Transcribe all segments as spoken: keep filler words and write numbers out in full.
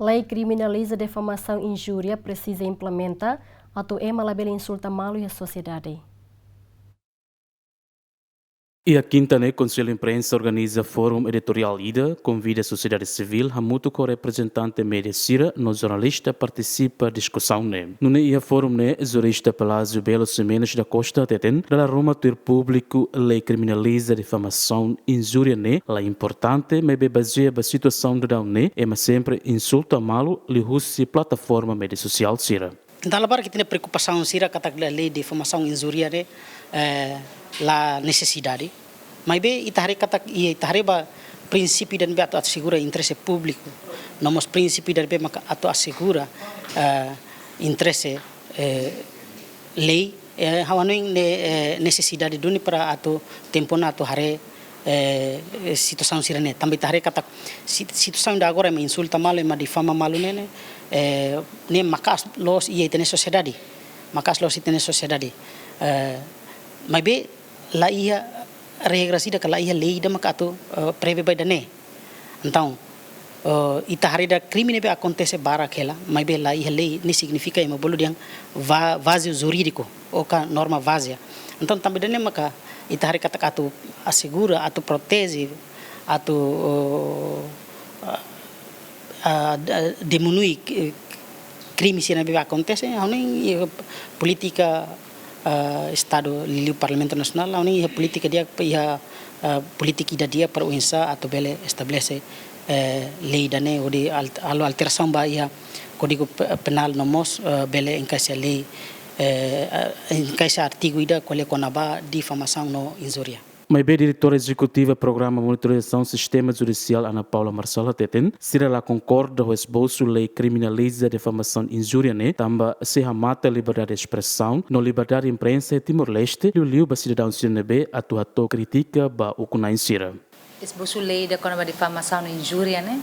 Lei kriminaliza difamasaun injúria presiza implementa atu ema labele insulta malu iha sosiedade. Iha kinta ne'e, Konsellu Imprensa organiza fórum editoriál ida, konvida sosiedade sivíl hamutuk ho reprezentante média sira no jornalista partisipa diskusaun ne'e. Nune'e iha fórum ne'e, jurista Pelásio Belo Ximenes da Costa hateten, dala ruma tuir públiku lei kriminaliza difamasaun injúria ne'e la importante, maibé bazeia ba situasaun daudaun ne'e, ema sempre insulta malu liuhusi plataforma média sosiál sira. Entaun, dala barak ita-nia preokupasaun sira katak lei difamasaun injúria ne'e, eh, la nesesidade. Maibé ita haree katak, iha ita haree ba prinsípiu ida ne'ebé atu asegura interese públiku, no mós prinsípiu ida ne'ebé maka atu asegura, eh, interese, eh, lei, eh, ha'u hanoin ne'e, eh, nesesidade duni para atu tempu ona atu haree, eh, situasaun sira-ne'e. Tanba ita haree katak sit-, situasaun ida agora ema insulta malu, ema difama malu ne'e, ne'e, eh, ne'e maka'as loos iha ita-nia sosiedade. Maka'as loos iha ita-nia sosiedade. Eh, maibé la iha regra sira ka la iha lei ida maka atu, eh, prevee ba ida-ne'e. Entaun, eh, ita haree ida krime ne'ebé akontese barak hela, maibé la iha lei, ne'e signifika ema bolu dehan va-, vazio jurídiku, ou ka norma vazia. Entaun, tanba ida-ne'e maka ita haree katak atu asegura, atu proteje, atu, eh, ah, da-, diminui, eh, krime sira ne'ebé akontese, ha'u hanoin iha polítika, ah, Estadu liuliu Parlamentu Nasionál, ha'u hanoin iha polítika di'ak, iha, ah, polítika ida di'ak para oinsá atu bele estabelese, eh, lei ida-ne'e hodi al-, halo alterasaun ba iha Kódigu Pe-, Penál no mós, eh, bele enkaixa lei, eh, eh, enkaixa artigu ida ko'alia kona-ba difamasaun no injúria. Maibé Diretora Ezekutiva Programa Monitorizasaun Sistema Judisiál Ana Paula Marçal hateten, sira la konkorda ho esbosu lei kriminaliza difamasaun injúria ne'e, tanba sei hamate liberdade espresaun no liberdade imprensa iha Timor-Leste, liuliu ba sidadaun sira ne'ebé atu hato'o krítika ba ukun-na'in sira. Esbosu lei ida kona-ba difamasaun no injúria ne'e,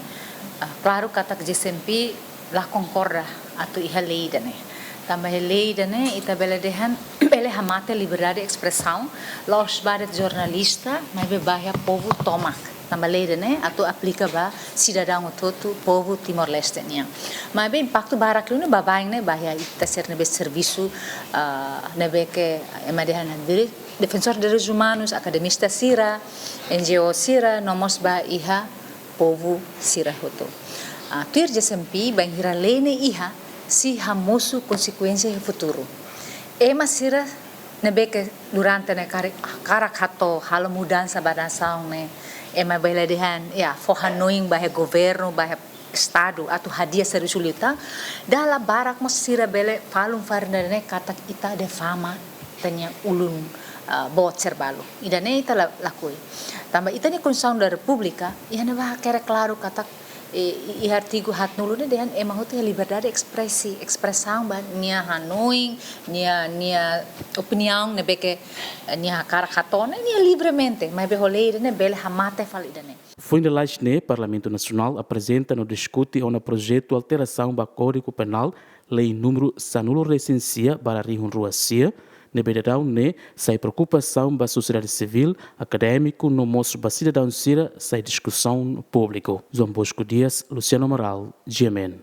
ah, klaru katak J C M P la konkorda atu iha lei ida-ne'e. Tanba iha lei ida-ne'e ita bele dehan bele hamate liberdade espresaun, la'ós ba de'it jornalista, maibé ba iha povu tomak. Tanba lei ida-ne'e atu aplika ba sidadaun hotu-hotu povu Timor-Leste nian. Maibé impaktu barak liu ne'e baibain ne'e ba iha ita sira ne'ebé servisu, ah, ne'ebé ke ema dehan diri defensór direitus umanus, akademista sira, N G O sira, no mós ba iha povu sira hotu. Ah, tuir J C M P, bainhira lei ne'e iha, sei hamosu konsekuénsia iha futuru. Ema sira ne'ebé ke durante ne'e karik, hakarak hato'o halo mudansa ba nasaun ne'e, ema bele dehan, ya, fó hanoin ba iha governu, ba iha Estadu atu hadi'a servisu liután, dala barak mós sira bele falun fali ida-ne'e katak ita difama ita-nia ulun, ah, boot sira balu. Ida-ne'e ita la-, lakohi. Tanba ita-nia Konstituisaun da Repúblika, iha ne'ebá hakerek klaru katak, eh, i-, iha artigu haatnulu ne'e dehan ema hotu iha liberdade espresi-, espresaun ba nia hanoin, nia, nia opiniaun ne'ebé ke, eh, nia hakarak hato'o ne'e, nia livremente, maibé ho lei ida-ne'e bele hamate fali ida-ne'e. Foin lalais ne'e, Parlamentu Nasionál aprezenta no diskute ona projetu alterasaun ba Kódigu Penál, lei númeru sanulu-resin-sia barra rihun rua sia, ne'ebé daudaun ne'e sai preokupasaun ba sosiedade sivíl, akadémiku no mós ba sidadaun sira sai diskusaun públiku. João Bosco Dias, Luciano Amaral, G M N.